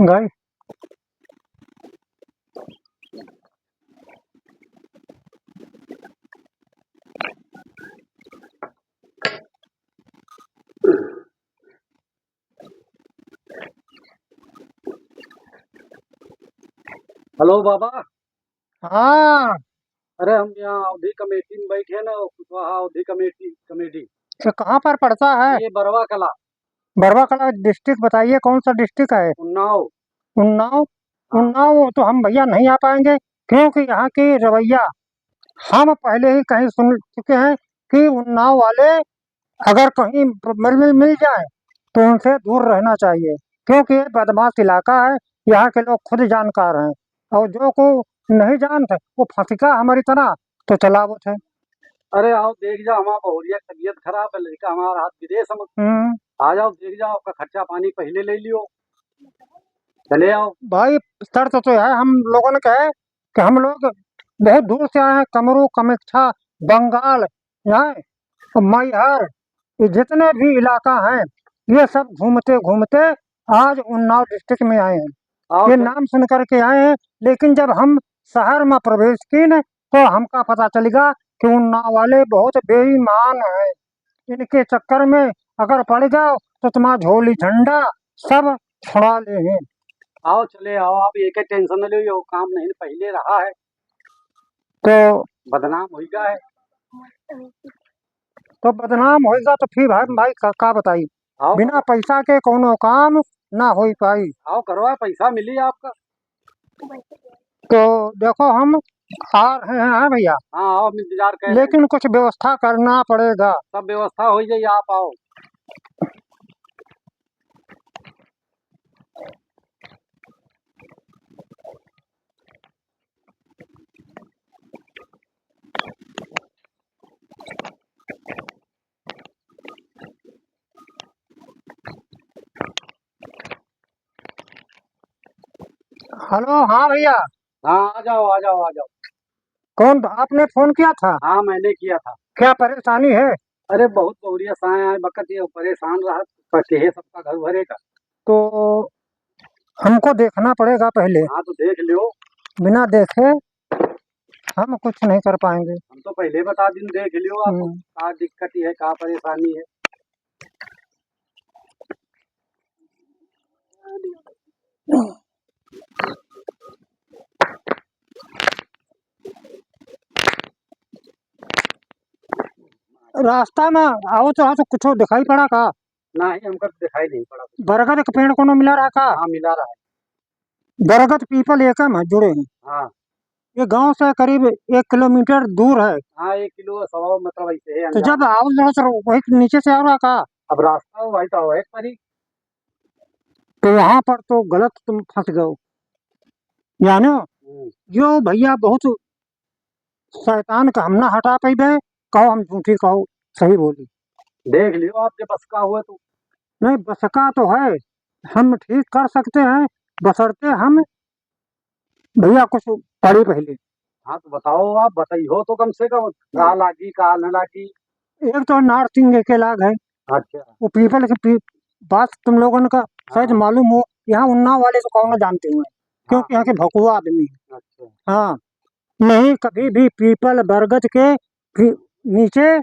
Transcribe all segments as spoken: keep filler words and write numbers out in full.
गई। हेलो बाबा। हाँ। अरे, हम यहाँ अवधी कमेटी में बैठे ना, कुशवाहा अवधी कमेटी, कमेटी। ये कहाँ पर पड़ता है? ये बरवा कला। बरवा कला district बताइए, कौन सा district है? उन्नाव। उन्नाव? हाँ। उन्नाव तो हम भैया नहीं आ पाएंगे, क्योंकि यहाँ की रवैया हम पहले ही कहीं सुन चुके हैं कि उन्नाव वाले अगर कहीं मिल, मिल, मिल जाए तो उनसे दूर रहना चाहिए, क्योंकि ये बदमाश इलाका है, यहाँ के लोग खुद जानकार हैं। और जो को नहीं जानते, वो फंसिका हमारी तरह तो चलावत है। अरे आओ देख जाओ, हमारा बहुरिया की तबीयत खराब है, लड़का हमारा हाथ विदेश में। हम्म। आ जाओ देख जाओ, आपका खर्चा पानी पहले ले लियो, चले आओ। भाई शर्त तो है, हम लोगों ने कहे कि हम लोग बहुत दूर से आए हैं, कमरू, कामाख्या, बंगाल, यहाँ मैहर, ये जितने भी इलाका हैं, ये सब घूमते घूमते आज उन्नाव district में आए हैं। आओ ये तो। नाम सुन करके आए हैं, लेकिन जब हम शहर में प्रवेश कीन तो हमका पता चलिगा कि उन्नाव वाले बहुत बेईमान हैं। इनके चक्कर में अगर पड़ जाओ तो तुम्हारा झोली झंडा सब छुड़ा लेहें। आओ चले आओ, आप एक ही tension न लो, ये काम नहीं पहले रहा है। तो बदनाम होइगा है। तो बदनाम होइगा तो फिर भाई, भाई का, का बताई? आओ। बिना पैसा के कोनो काम ना होई पाई। आओ करो, पैसा मिली आपका। तो देखो हम आ रहे हैं, हाँ भैया। हाँ, आओ, हम इंतजार कर रहे हैं। लेकिन कुछ व्यवस्था करना पड़ेगा। सब व्यवस्था हो जाए, आप आओ। हेलो, हाँ भैया। हाँ, आ जाओ, आ जाओ, आ जाओ। कौन, आपने फोन किया था? हाँ, मैंने किया था। क्या परेशानी है? अरे, बहुत बहुरिया साए आए, बकत ये परेशान रहा, कहे सबका घर भरेगा। तो हमको देखना पड़ेगा पहले। हाँ, तो देख लियो। बिना देखे हम कुछ नहीं कर पाएंगे। हम तो पहले बता दिन, देख लियो आप, हम्म। का दिक्कत है, का परेशानी है। रास्ता में आओ तो, तो कुछ दिखाई पड़ा का? नहीं, हमका तो दिखाई नहीं पड़ा। बरगद के पेड़ कोनो मिला रहा का? हाँ, मिला रहा है। बरगद पीपल एकम है, जुड़े हैं। हाँ। ये गांव से करीब एक किलोमीटर दूर है। हाँ, एक किलो सवा, मतलब, ऐसे है तो अंदाज। जब आओ जरा सर, वही नीचे से आ रहा का? अब रास्ता वही तो है परी। तो वहाँ पर तो गलत तुम फंस गए हो। जानो, हम्म। यो भैया बहुत शैतान का हम ना हटा पइबे, कहो हम झूठी, कहो सही बोली। देख लियो, आपके बस का हुआ तो। नहीं, बस का तो है, हम ठीक कर सकते हैं, बशर्ते हम भैया कुछ पढ़ी पहले। हाँ, तो बताओ, आप बताइयो तो कम से कम, का लागी, का न लागी। एक तो नारसिंह के लाग है। अच्छा। वो पीपल के पी-, बात तुम लोगन का शायद हाँ। मालूम हो, यहाँ उन्नाव वाले तो कौन जानते हुए, क्योंकि हाँ। यहाँ के भकुआ आदमी है। अच्छा। हाँ, नहीं, कभी भी पीपल बरगद के पी-, नीचे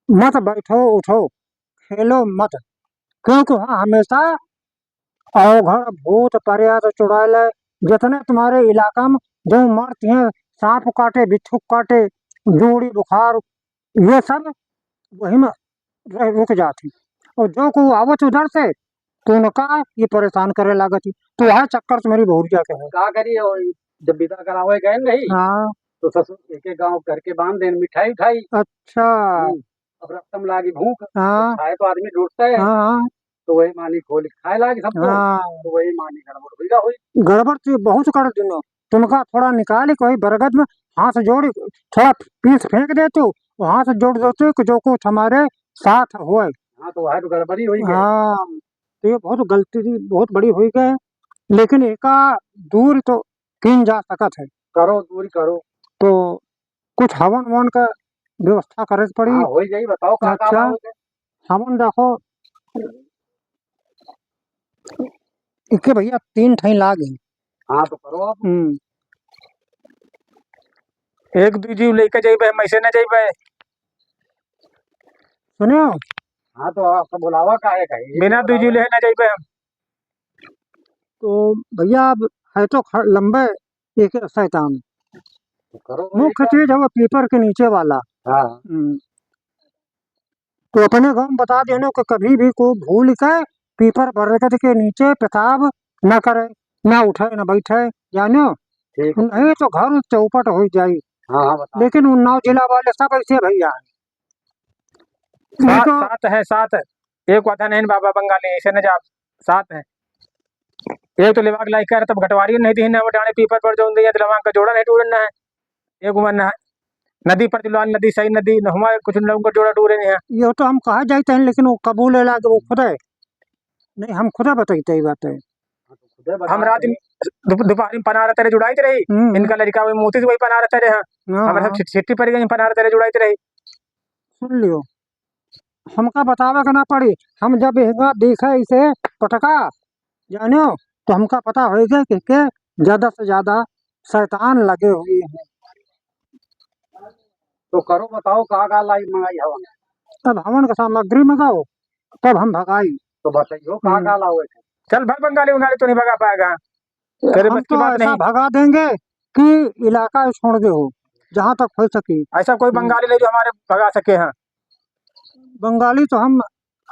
मत बैठो उठो, खेलो मत, क्योंकि वहाँ हमेशा अवघड़, भूत, प्रेत, चुड़ैल, जितने तुम्हारे इलाका में जो मरती हैं, सांप काटे, बिच्छू काटे, जोड़ी बुखार, ये सब वही में रह, रुक जाती। और जो को आवत उधर से, तो उनका ये परेशान करे लागत। तो वह चक्कर से मेरी बहुरिया के है। का करी, और जब विदा करावे गए नहीं, हाँ। तो ससुर एक एक गाँव करके बांध देन, मिठाई उठाई। अच्छा। हम्म। अब रस्ता में लागी भूख, हाँ। तो खाए तो आदमी ढूंढता है। हाँ, हाँ। तो वही मानी खोली खाए लागी सबको। हाँ। तो वही मानी गड़बड़ हुईगा हुई। गड़बड़ तो बहुत कर दिनो। तुमका थोड़ा निकाली कोई बरगद में, हाथ जोड़ी, थोड़ा पीस फेंक दे तू, वो हाथ जोड़ दे तू कि जो कुछ हमारे साथ होए। हाँ, तो वह तो गड़बड़ी हुई गई। हाँ, तो ये बहुत गलती थी, बहुत बड़ी हुई गई, लेकिन एका दूर तो कीन जा सकत है। करो, दूर करो। तो कुछ हवन वन का व्यवस्था करे के पड़ी। हाँ, हो जाई, बताओ का, का अच्छा, बा हो जाए? हवन देखो, इके भइया तीन ठई लाग है। हाँ, तो करो आप। हम्म। एक दुइ जीव लइके जइबे, हम ऐसे न जइबे। सुनियो। हाँ, तो आपका बुलावा काहे का है? बिना दुइ जीव लेहे न जइबे हम। तो भइया, अब है तो ख-, लंबे एक शैतान। तो करो भाई मुख्य का। चीज है वो पीपर के नीचे वाला। हाँ। हम्म। तो अपने गाँव में बता देनो कि कभी भी को भूल के पीपर बरगद के नीचे पेशाब न करे, न उठे, न बैठे, जानो? ठीक है। नहीं तो घर चौपट हो जाई। हाँ, हाँ, बता। लेकिन उन्नाव जिला वाले सब ऐसे भइया हैं। सात, इनको सात है, सात है। एक वादा नहीं बाबा बंगाली, ऐसे न जा, सात है। एक तो लेवाक लाइक कर, तब घटवारी नहीं दी ना, वो डाणे पीपर पर जो दिया, दिलवा का जोड़ा नहीं टूटना है। एक वो ना, नदी पर दिलवा, नदी सही नदी, न हुआ कुछ लोगों का जोड़ा टूटे नहीं है। ये तो हम कहा जाते हैं, लेकिन वो कबूल है लागे, वो खुद है। नहीं, हम खुद बताते ही बात है। हम रात में दोप-, दोपहर में पनारा तेरे जुड़ाई रही, हम्म। इनका लड़का वही मोती से वही पनारा तेरे, हाँ। हाँ, हमारे सब हाँ। छिट-, छिट्टी पड़ गई, पनारा तेरे जुड़ाई रही। सुन लियो, हमका बतावे के ना पड़ी, हम जब हिंगा देखे इसे पटका, जानो, तो हमका पता होइगे कि के ज्यादा से ज्यादा शैतान लगे हुए हैं। तो करो, बताओ, का का लाई मंगाई हवन? तब हवन का सामग्री मंगाओ, तब हम भगाई। तो बताइयो, का हम्म। का लावे के? चल भाग बंगाली, बंगाली तो नहीं भगा पाएगा। तेरे हम बस की तो बात ऐसा नहीं। भगा देंगे कि इलाका ही छोड़ दे हो, जहाँ तक हो सके। ऐसा कोई हम्म। बंगाली नहीं जो हमारे भगा सके हैं। बंगाली तो हम,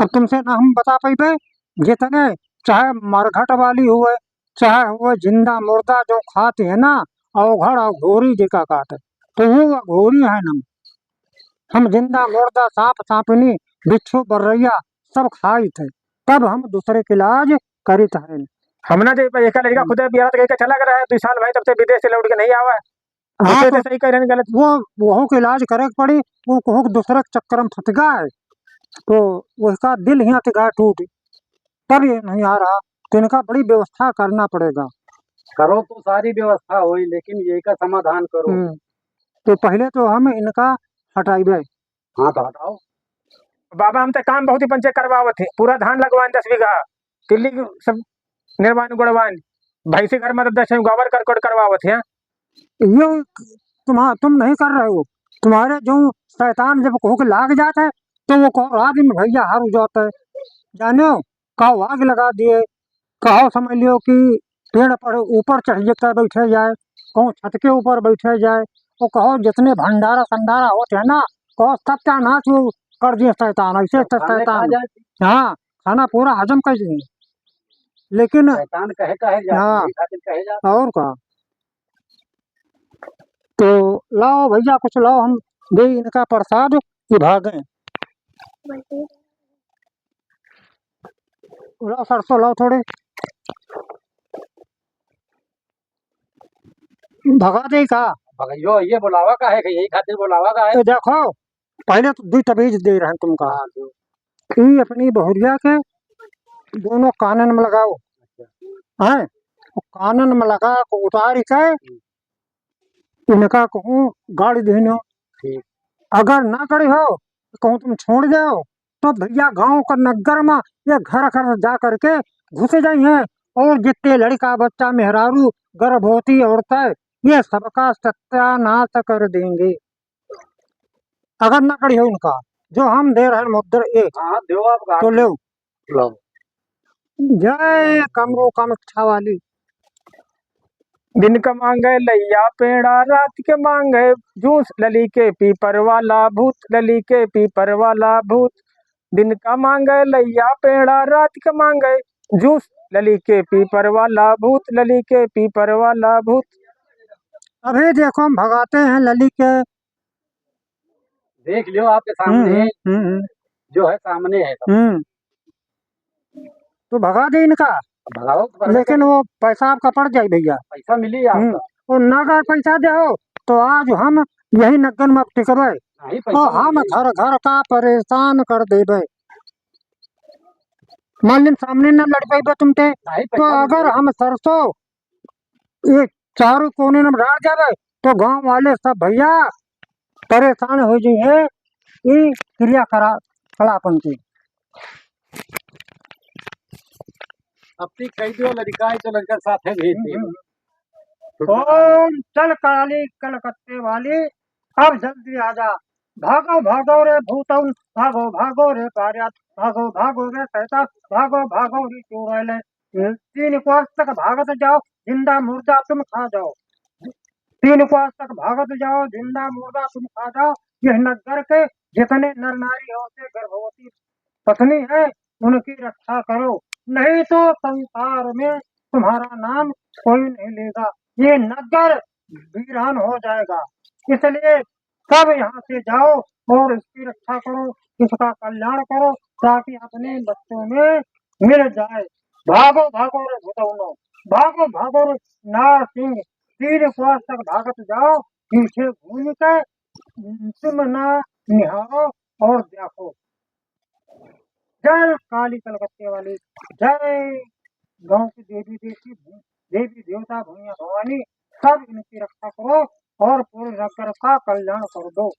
अब तुमसे ना हम बता पाइबे, जितने चाहे मरघट वाली हुए, चाहे हुए जिंदा मुर्दा जो खात है ना, अवघड़ और घोरी जेका कहत है, तो वो घोरी है ना। हम जिंदा मुर्दा, सांप सांपिनी, बिच्छू बर्रैया सब खाइत है, तब हम दूसरे के इलाज करित है। हम ना दे पाए, एका लड़का हम्म। खुदे बियाह तक के चला गया है, दो साल भाई तब से विदेश से लौट के नहीं आवा है। हाँ, उसे तो तो सही कह रहे हैं, गलत। वो, वहू के इलाज करे के पड़ी, वो कहूँ के दूसरे के चक्कर में फंस गया है, तो उसका दिल यहाँ से गा टूट, तब ये नहीं आ रहा, तो इनका बड़ी व्यवस्था करना पड़ेगा। करो तो सारी व्यवस्था होई, लेकिन ये का समाधान करो। हम्म, तो पहिले तो हम इनका हटाइबे। हाँ, तो हटाओ। बाबा, हम तो काम बहुत ही पंचे करवावत है, पूरा धान लगवान दस बीघा, तिल्ली के सब निर्वाण गुणवान, भैंसी घर में तो दस गोबर करकोट करवावत है। यो तुम्हा-, तुम नहीं कर रहे हो, तुम्हारे जो शैतान जब कहूँ के लाग जात है, तो वो कहो रात में भैया हार हो जाता है, जानो, कहो आग लगा दिए, कहो समझ लियो कि पेड़ पर ऊपर चढ़ के बैठे जाए, कहूँ छत के ऊपर बैठे जाए, वो कहो जितने भंडारा संडारा होते हैं ना, कहो सत्यानाश वो कर दिए शैतान, ऐसे सब खाने खा शैतान। जाए। हाँ, खाना पूरा हजम कर दिए। लेकिन शैतान कहे, कहे जाते हाँ, हैं, खातिर कहे जाते हैं। और का? तो लाओ भैया, कुछ लाओ, हम दे इनका प्रसाद, ये भागें। लाओ सरसों, लाओ थोड़े। भगा दे का? भगइयो, ये बुलावा का है, यही खातिर बुलावा का है। तो देखो, पहले तो दुई तबीज दे रहे हैं तुमका। हाँ, दो। ई अपनी बहुरिया के दोनों कानन में लगाओ। अच्छा। हैं? कानन में लगा के उतार के हम्म। इनका कहूँ गाड़ी दीनो। ठीक। अगर ना गड़ी हो, तो कहूँ तुम छोड़ जाओ, तो भैया गाँव का नग्गर में ये घर घर जा करके घुस जाइहैं और जितने लड़का बच्चा मेहरारू गर्भवती औरतें ये सबका सत्यानाश कर देंगे। अगर ना गड़ी हो इनका, जो हम दे रहे मुद्रा एक, हाँ, दो आप तो गाड़ी। लो। लो। जय कमरू कामाख्या वाली। दिन का मांगे लैया पेड़ा, रात के मांगे जूस, लली के पीपर वाला भूत, लली के पीपर वाला भूत। दिन का मांगे लैया पेड़ा, रात के मांगे जूस, लली के पीपर वाला भूत, लली के पीपर वाला भूत। अभी देखो हम भगाते हैं लली के। देख लियो आपके सामने हम्म, है, हम्म, हम्म। जो है सामने है सब। हम्म। तो भगा दे इनका। भगाओ तो भगा लेकिन दे। वो पैसा आपका पड़ जाए भैया। पैसा मिली आपका। हम्म। और ना अगर पैसा दे हो तो आज हम यही नग्गन में टिकबे। नहीं, पैसा और हम मिली। घर घर का परेशान कर देबे। मान लीन सामने न लड़ पाइबे तुमते। नहीं, तो पैसा अगर मिली। हम सरसों ये चारों कोने में डाल जावे तो गांव वाले सब भैया परेशान हो जाइए। ये क्रिया करा कलापन की। अब ती कह दियो, लड़का है तो लड़का साथ है भेज दियो। हम्म। ओम चल काली कलकत्ते वाली, अब जल्दी आ जा। भागो भागो रे भूतउन, भागो भागो रे बारियात, भागो भागो रे सैतान, भागो भागो रे चुड़ैले। तीन कोस तक भागत जाओ, जिंदा मुर्दा तुम खा जाओ। तीन कोस तक भागत जाओ, जिंदा मुर्दा तुम खा जाओ। यह नगर के जितने नर नारी औरतें गर्भवती पत्नी है, उनकी रक्षा करो, नहीं तो संसार में तुम्हारा नाम कोई नहीं लेगा। ये नगर वीरान हो जाएगा। इसलिए सब यहाँ से जाओ और इसकी रक्षा करो, इसका कल्याण करो, ताकि अपने बच्चों में मिल जाए। भागो भागो रे भुतौनो, भागो भागो रे नारसिंह। तीन कोस तक भागत जाओ, पीछे घूम के तुम ना निहारो और देखो। जय काली कलकत्ते वाली, जय गाँव की देवी देवती, देवी देवता भैया भवानी, सब इनकी रक्षा करो और पूरे नगर का कल्याण कर दो।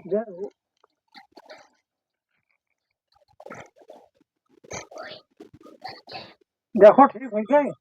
जय हो। देखो ठीक होइ गए।